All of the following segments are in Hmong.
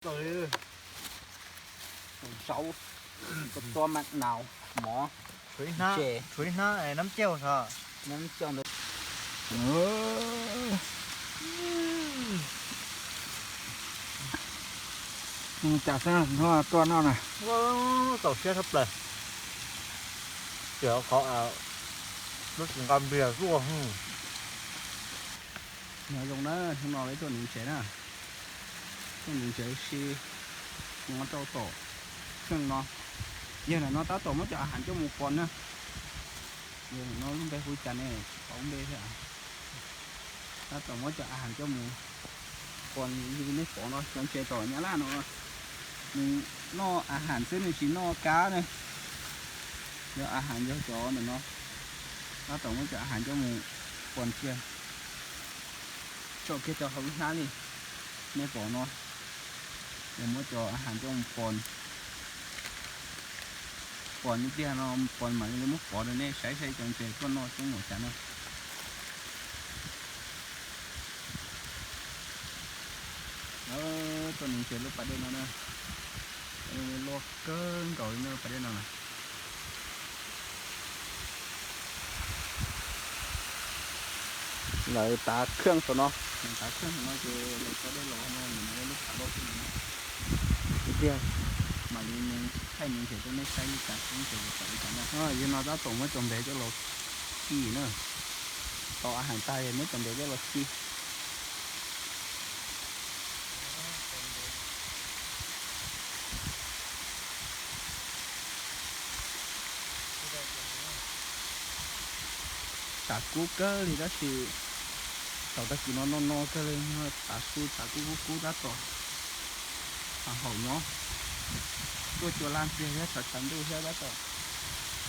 Zaub, kua txob, maj naus, mov, tsev, tshuav ib hnab nab cauj os. Nab cauj ntawd. Cas xwb no tuaj noj na. Txaus siab tshaj plaws. Ces qhov lub tsis nqa npiag zuaj. Nyob zoo na, hnub no peb tuaj nuv ntses na. Tuaj nuv ntses ua si, mus rau tom kheej no. Yawg ntawm no tab tom muab cov a has coj mus pos na. Yawg ntawm no lub npe hu cas ne, tsis paub npe thiab. Tab tom muab cov a has coj mus pos li nej pom no, cov ntses tom Nyab Laj no nws noj a has xwb nws tsis noj kab na. Yog a has yog cov ntawm no, tab tom muab cov a has coj mus pos kiag, tso kiag rau hauv lub hnab li nej pom no. Yog muab cov a has coj mus pos, pos ib pliag no pos mam li muab pov rau nej saib saib cov ntses tuaj noj coob npaum cas na. Tuaj nuv ntses lub pas dej no na, loj kawg nkaus li na pas dej no na. Lawv tav kheej saum no, tav kheej saum no ces lawv tso dej los no, lub pas loj xwb no. Ib pliag mam li mus thaij nuv ntses rau nej saib li cas, nuv ntses tawm li cas na. Yog no tab tom muab cov npev coj los khi na, tau a has tag muab cov npev coj los khi. Tshav kub kawg li tab sis thaum tag kis no no no kawg li, tshav su tshav kub kub kub tab tom haum nyob, tuaj cua laj ntxiag thiab tshav tshav ntuj thiab tab tom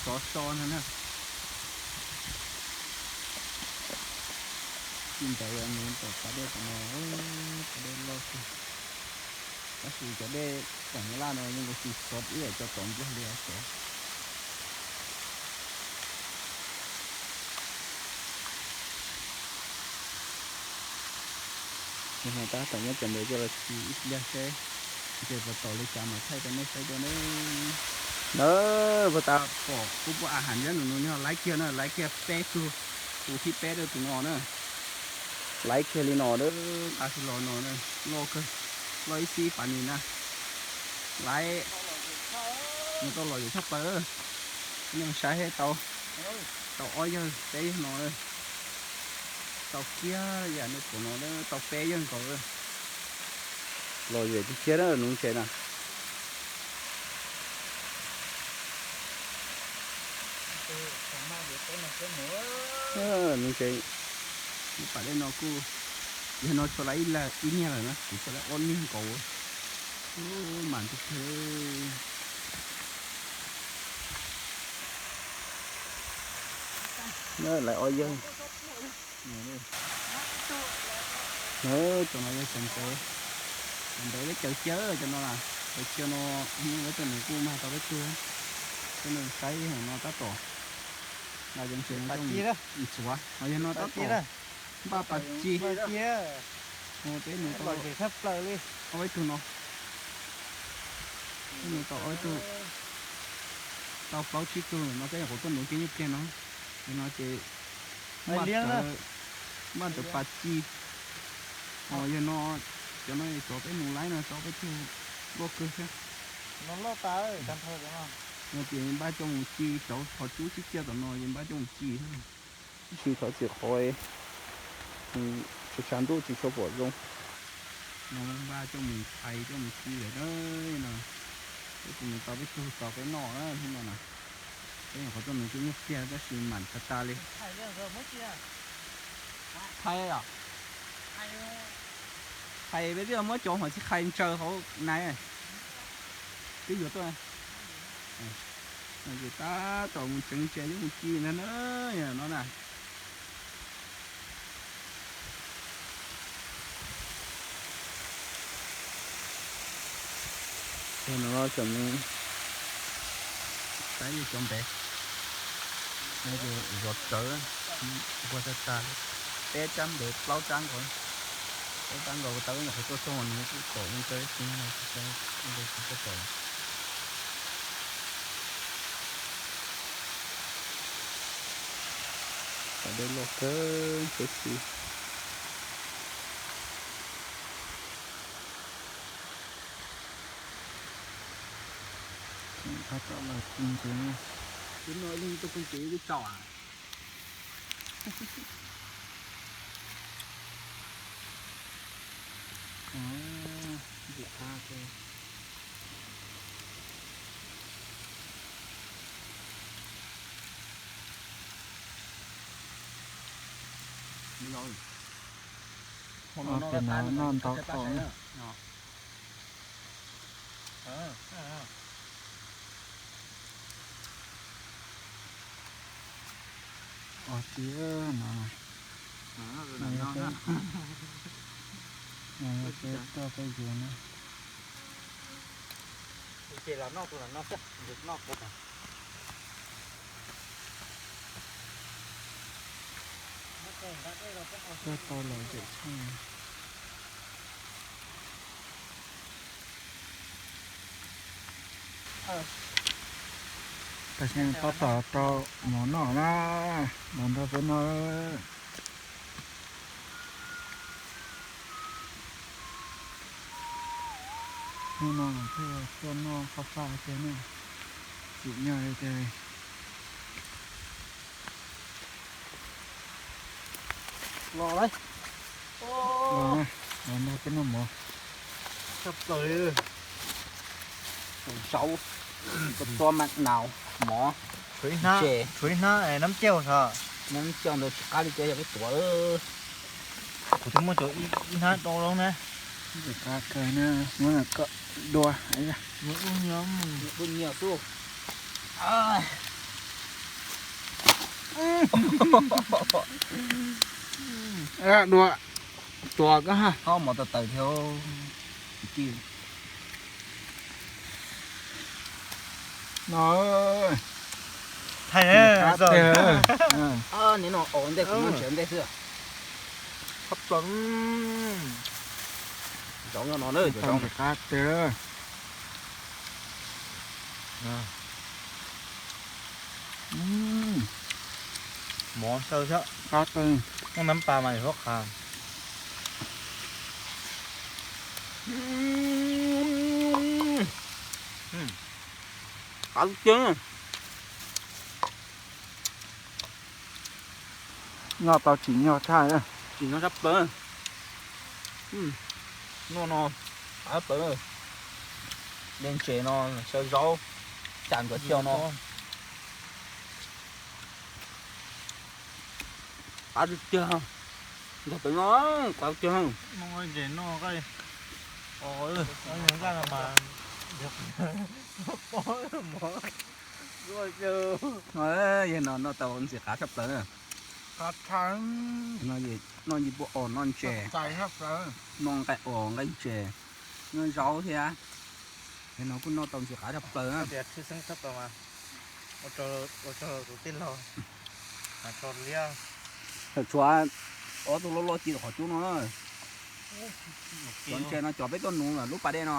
sov so no na. Tsis ntawd nuv tom pas dej tom no, pas dej loj kawg. Tab sis cov dej tom Nyab Laj no yeej ua tsis sov ib yam cov tom Nplog li os. Tab tom muab cov npev coj los khi ib pliag seb ntses puas tom li cas mas thaij rau nej saib dua na. Na, puag ta pom kuv pub a has nyob nws nws yog laiv kiag na, laiv kiag peb tug, tus thib peb rau tus no na. Laiv kiag li no na, nqa xwb los no na, loj kawg, loj ib xib pas nis na. Laiv, nws tau lom zem tshaj plaws. Nej saib tau, tau ob yawg peb yawg no, tau kiag yam nej pom no, tau peb yawg nkaus. Lom zem tiag tiag na nuv ntses na. Nuv ntses, lub pas dej no kuj, yog no tshuav laiv ib niag lawm na, kuv tshuav laiv ob niag nkaus. Mam tiag tiag. Laiv ob yawg. Cov no yog cov ntev, cov ntev peb caws cia, cov no, caws cia no, peb tuaj nuv kuj mag tau peb tug, peb nug saib no tab tom, no cov ntses no coj mus ntxuav, no yog no tab tom npaj pas ci, peb nuv tau ob peb tug no, peb nuv tau ob peb tug, tau plaub tsib tug no peb nyuam qhuav tuaj nuv kiag nyob pliag no, yog no ces npaj tawv pas ci. Yog no, cov no cov peb mus laib no tau peb tug loj kawg thiab. No ces npaj coj mus ci, cov qhov cub tsib ciaj tom no ces npaj coj mus ci thiab. Tab sis thov txim qhov tshav ntuj tsis tshua pom zoo. No npaj coj mus phais coj mus ci lawm na. No peb tus mus tau peb tug tau peb noj na hnub no na. Peb nyuam qhuav tuaj nuv kiag nyob pliag tab sis mam tag tas li. Phais os. Phais peb twb muab cov hom txhij qhais ntsaws hauv na. Twb yuav tuaj. Ces tab tom mus tseev ntses coj mus ci ntag na, no na. Ces no tseem mus saib cov ntev, zov tsawv, nquag tag tag, peb tsab ntev plaub tsab nkaus. Tab nkaus tau ib nyuag qhov tuaj txog nws kuj kom ua kawg tsis, ua kawg tsis txawj kom. Tam dej loj kawg tshwv txhij. Tab tom los txog ntawm no, ib leeg tuaj pheej ces ib lub tsaus. Ntxim qab kawg. Pem no noj ntau thaum na. Os, txiv no, peb tuaj peb yuav na. Tuaj tau lom zem tshaj. Tam sim no tab tom rau mov noj na, los nrog peb noj. Hnub no thiaj tuaj noj faj faj tiag na, tsim nyog tiag. Los, los nrog peb noj mov. Tshaj plaws li. Zaub, kua txob, maj nau, mov, ntses. Tshuav ib hnab nab cauj os. Nab cauj ntawd tsis qab li, cov yog peb tuav. Kuv twb muab cov ib hnab do lawm na. Qab kawg na, muab kom dua. Dua nyiaj xwb. Dua, tuav koj ha. Ob mov tawm tawm thiab. No, thaij qab tiag. Nim no ua ntej kuv noj ntses ua ntej xwb. Tshaj plaws. Zaub nyob no na, zaub ntses qab tiag. Mov xyaw xwb, qab tiag. Muaj nab pas mas yuav suab qhav. Qab tiag. Noj tau tsim nyog tshaj. Tsim nyog tshaj plaws. Noj no qab plaws. De ntses no, xyaw zaub, cas ntsuav xyaw no. Qab tiag tiag. Nrog peb noj qab tiag. Yog no noj tau ntxim qab tshaj plaws na. Noj nci puab os, noj ntses, noj nqaij os nqaij ntses, noj zaub thiab. Yog no kuj noj tau ntxim qab tshaj plaws na. Tseem tshuav ob tug loj loj ci qhov cub no. Cov ntses no cov peb tuaj nuv lub pas dej no.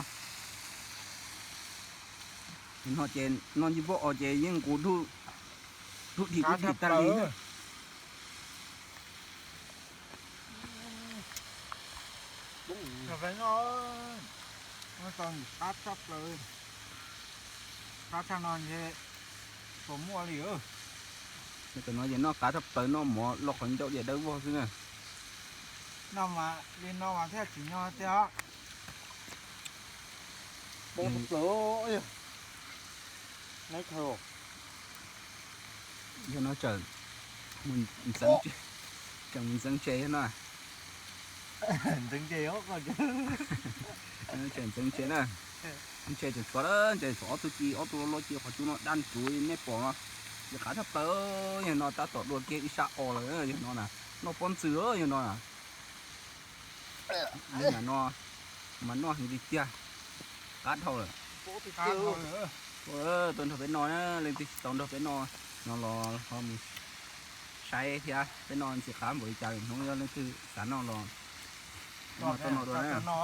No ces noj nci puab os ces yeej nqus dub dhim dub dhim tag li. Qab tshaj no, qab tshaj no, tsuas muaj li. Tam no ces noj qab tshaj plaws, noj mov loj qhov ncauj diam dawb vog xwb na. Noj mas li no mas thiaj tsim nyog tiag. Yog no tseem mus ntxeev ntses no. Ntxeev ntses, tseem ntxeev ntses na. Ntses tseem tshuav, ntses tshuav ob tug ci, ob tug loj loj ci qhov cub no daj nruv nej pom no. Ntxim qab tshaj plaws, yog no tab tom dua kiag ib sab os lawm, yog no na. Noj pob ntxwg yog no na. Li no mas noj heev li tiag. Qab dhau lawm. Tuaj nrog peb noj, leej twg tsis tau nrog peb noj no los ho mus saib thiab, peb noj ntxim qab npaum li cas, hnub yog leej twg xav noj los Tuaj no dua na.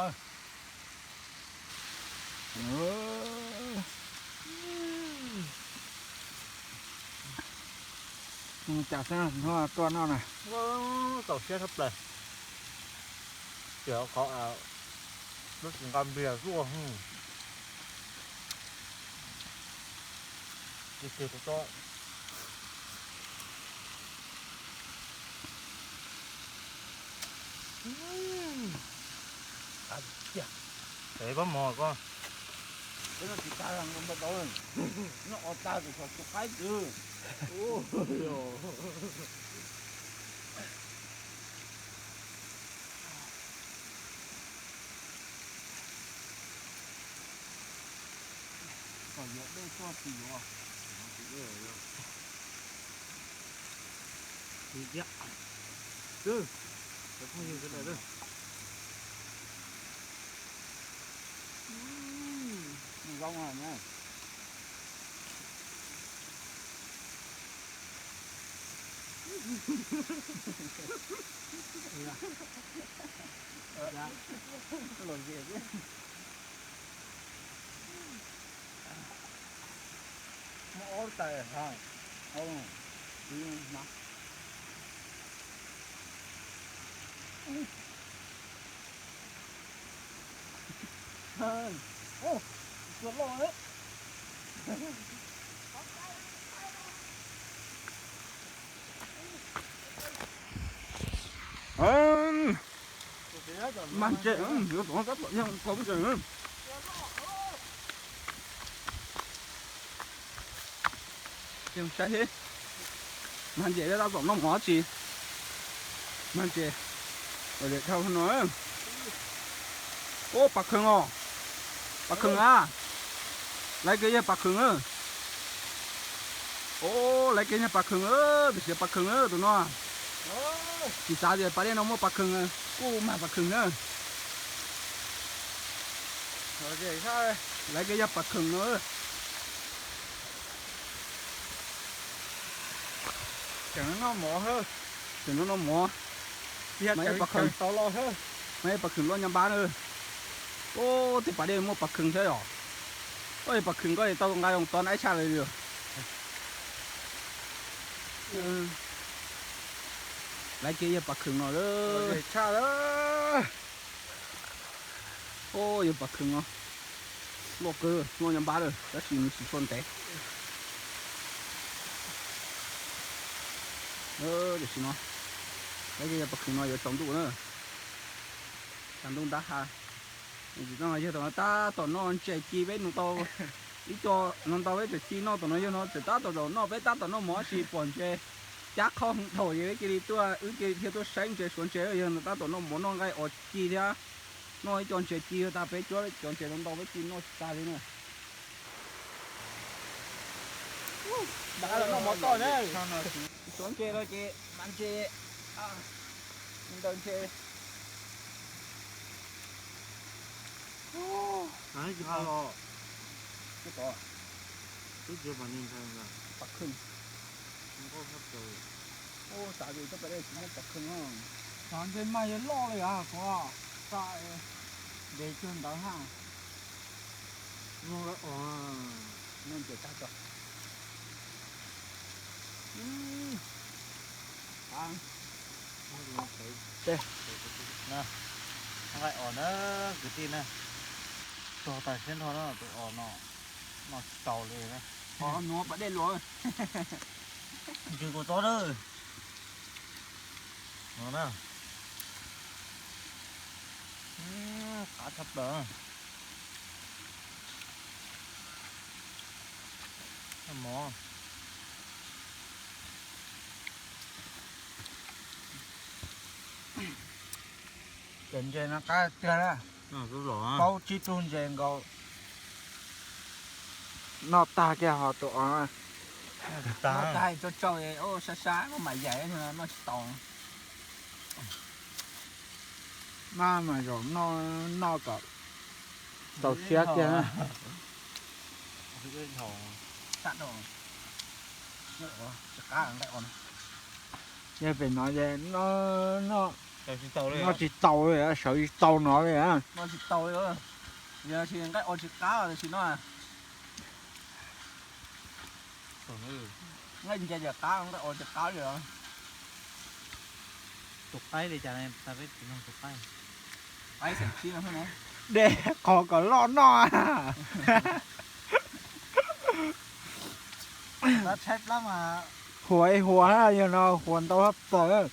Cas xwb no tuaj noj na. Txaus siab tshaj plaws. Ces qhov lub tsis nqa npias zuaj. Tig tig rau tsob. Peb pab mov koj. Peb noj tsis tag, noj tau, noj ua tag tus xyov tus qaib twg. Kom yuav dej tuaj tsis yuav. Tsis thiab. Cov phooj ywg sawv daws. Zoo na. Lom zem thiab. Muaj ob tais ha. Tua loj. Mag ntses, yuav tom tab tom yeej kov pub tsees. Yeej saib thiab. Mag ntses tab tom noj mov tsis. Mag ntses. Ua li dhau no. Ub, pas khwm os. Pas khwm a. Laiv kiag yawg pas khwm na. Ub, laiv kiag yawg pas khwm, tam sim pas khwm tus no. Tsis xav tias pas dej no muaj pas khwm, kuj mag pas khwm na. Laiv kiag yawg pas khwm no. Tseem noj mov, tseem noj mov. Mas ib pas khwm, mas ib pas khwm loj nyob npab na. Ub, tej pas dej muaj pas khwm thiab yom. Ub, pas khwm koj tau nqa zoo tov na, ib tshaj lawm. Laiv kiag yawg pas khwm no lawm. Ub, yawg pas khwm no loj kawg, loj nyob npab lawm tab sis nws tsis tshua ntev. Tam sim no, laiv kiag yawg pas khwm no yuav tsaus ntuj na. Tsaus ntuj ntab ha. Yawg tam no tab tom noj ntses ci, peb nug tau ib co no ntau, peb tseem ci noj tom no, yawg no tseem tab tom zaum noj, peb tab tom noj mov tab sis pom ntses cab qhob heev dhau ces peb cia li tuaj, wb cia li thiaj tuaj saib ntses suav ntses, yawg no tab tom noj mov noj nqaij os ci thiab. Noj ib co ntses ci tas, peb cuab cov ntses no ntau peb ci noj tsis tag li na. Noj mov toj na. Suav ntses no ces mas ntses, ntaus ntses. Pas khwm. Ub, xav tias tuaj pas dej tsis muaj pas khwm. Xav ntses mas yuav loj li os kuv, ntev cuag ntawd ha. Noj ntses tag tso. Nqaij os na kwv tij na, tog tas siab nrho na, tus os no noj tsis tau li na. Os nuav pas dej luas. Ntses kuv txob na. No na. Qab tshaj plaws. Mov. Cov ntses no qab tiag na. Paub tsib tug ntses nkaus. Noj tag kiag ho tus os. Noj tag tsau tsau, sab sab maj mam yaim, noj tsis tau. Maj mam zaum noj, noj kom txaus siab kiag. Yog pem no es noj, noj Noj tsis tau li, sawv tsis tau no li. Noj tsis tau li. Yog tsis nqaij o tsis qab tam sim no. Nqaij nce ces qab, nqaij o ces qab li. Tus qaib li cas, peb tsis nug tus qaib. Dej qhov kom loj noj. Huas ib huas, yog no huas ntau hab plaws.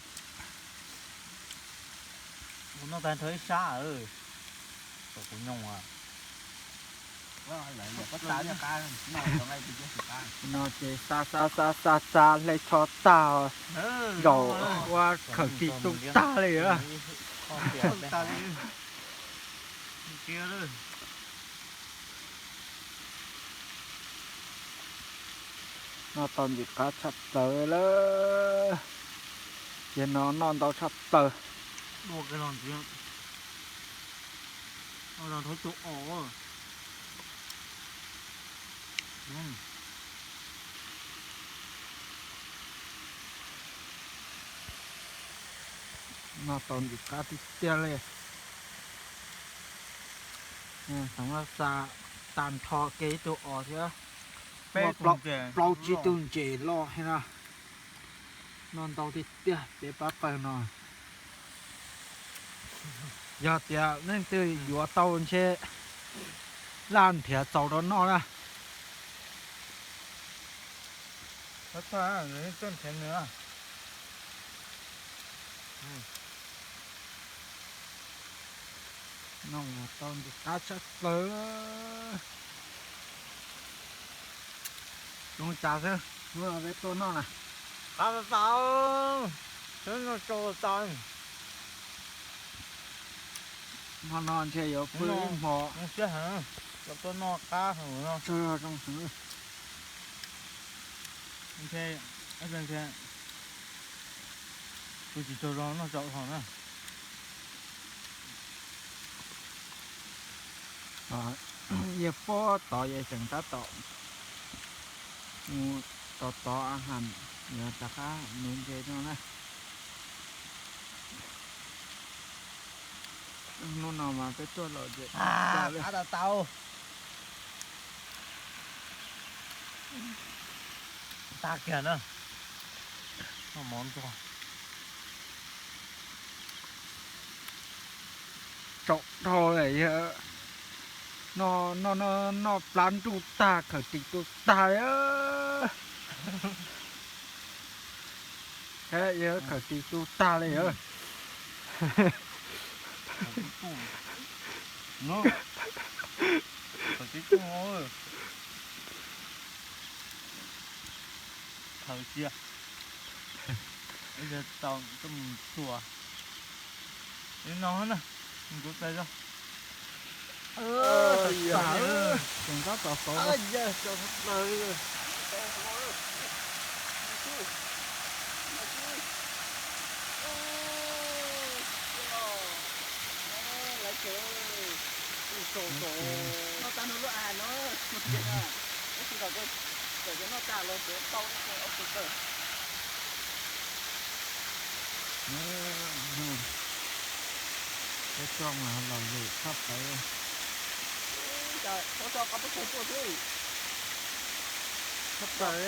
Kuv noj tag nrho ib sab. Kuv nyooj no ces xa xa xa xa xa hle tsho tag, zaum ua khawm ris tu tag li. Noj tau ntxim qab tshaj plaws lawm. Ces no noj ntau tshaj plaws. Noj tau ntxim qab tiag tiag li. Tag nrho kev ib tug os thiab. Plaub tsib tug ntses loj thiab na. Noj ntau tiag tiag peb pab pawg no. Yog tias leej twg yuav tau ntshe laj nrhiav txaus rau noj na. Noj tau ntxim qab tshaj plaws. Zoo cas xwb, hnub no peb tuaj noj na. Qab tas tas, noj tsau tas. Hmo no ntshe yuav pw ib hmo. Los tuaj noj qab hauv no. Zoo heev. Ntshe, ntshe pw tsis tsaug zog noj tsau hlo na. Yawg puag tod yawg tseem tab tom mus tov tov a has, yog rov qab nuv ntses no na. Hnub no mas peb tuaj los ces qab tau tau. Tag kiag na. Noj mov nrog. Tsaus dhau lawm yawg. Noj, noj, noj plab ntuj tag, khawm ris tu tag li. Yawg khawm ris tu tag li yawg. Khaws cia. Tau tuaj mus txuas li no na, mus kuv tais zog. Tseem tab tom xauv. Noj tag nrho lub av no, tab sis thaum kawg txawm tias noj tag los tseem tau ob tug tawm. Peb toj mas los lwm tshaj plaws. Tshaj plaws.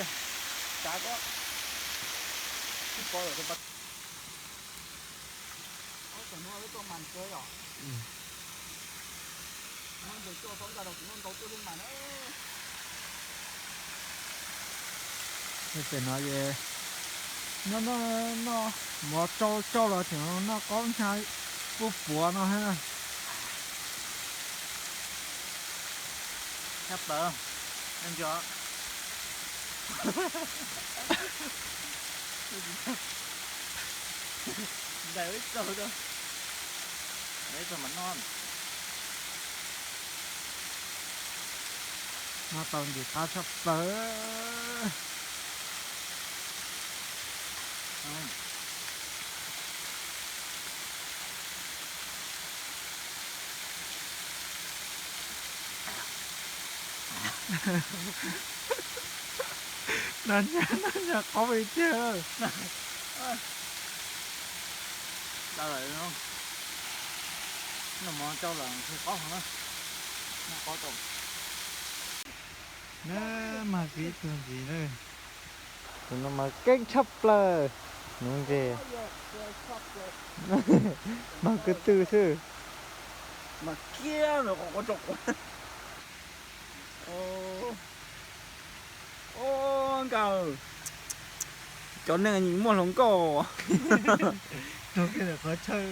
Pem no es noj, noj, noj mov tsau tsau los tseem noj qaub hnyav puab puav no thiab na. Tshaj plaws, nco. Ntais ib txog rau, ntais ib txog mas noj. Noj tau ntxim qab tshaj plaws. Noj nyuag, noj nyuag qaub li tiag. Tau lawm no. Noj mov tsau lawm, qhov no na. Noj qhov tau. Na, mag kiag ib tug ntxiv na. Tus no mas keeb tshaj plaws. Nuv ntses. Mag kwv tw xwb. Mas kiag no qhov qhov tso quav. Ua nkauj, cov neeg muaj hluas nkauj. Rau kiag lawm qhov chaw.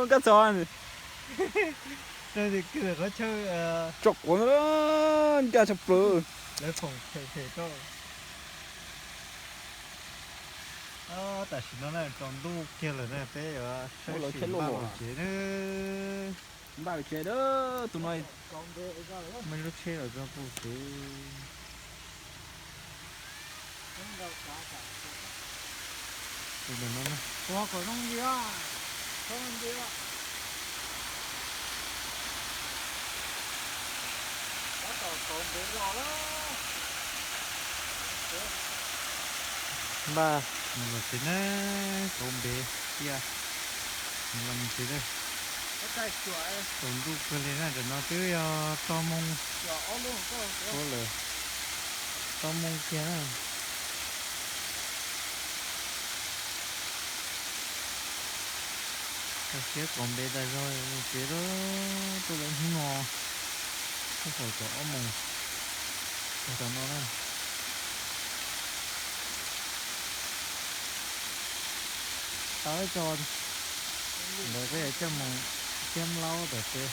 Nkauj txog. Rau kiag lawm qhov chaw. Tso quav ncaj tshaj plaws. Lawv foom phem phem rau. Tam sim no na tsaus ntuj kiag lawm na, peb yuav sawv tsees npaj los tsev na. Npaj los tsev, tus no muaj lub tsheb los txog pub tsev. Tus ntawm no na. Npaj mus los tsev na, kauv npev cia, mus los mus tsev na. Tsaus ntuj kawg li na, tam no twb yog rau moos, ua lawm rau moos kiag na. Tau siab kauv npev tas zog mus tsev lawm, tuaj lawm hnub no, txog thaum kaum ob moos tag tam no na. Tau ib co ntawd peb yuav coj mus ciab laub tom tsev.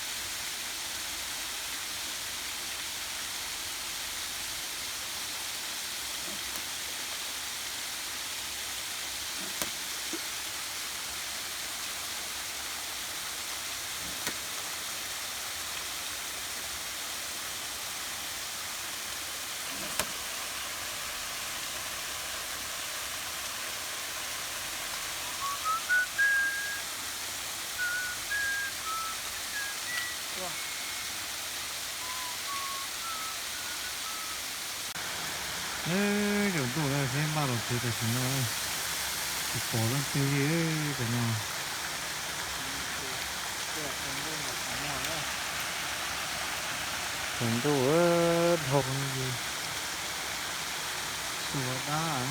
Tsaus ntuj na, seb npaj los tsev tam sim no tsis pom leej twg li tam no. Tsaus ntuj dhau li, tua dab.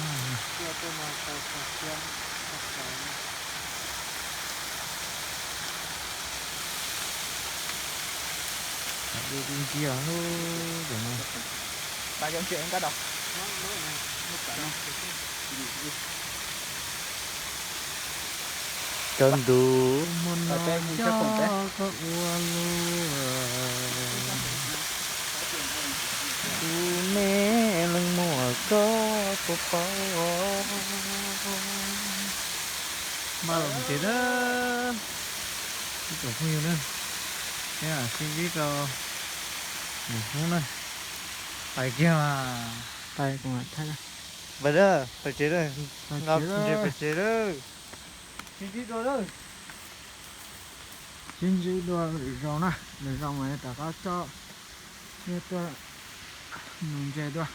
Ntsia, cov ntuj muaj no coj koj ua luaj, tus me leej muaj koj puas paub. Npaj los mus tsev na, ib tsoom phooj ywg na, sib ntsib rau lwm hnub na. Pais kiag mas. Pais, pais tsev, pais tsev, sib ntsib dua lawm. Sib ntsib dua lwm zaus na, lwm zaus mas rov qab coj nej tuaj nuv ntses dua.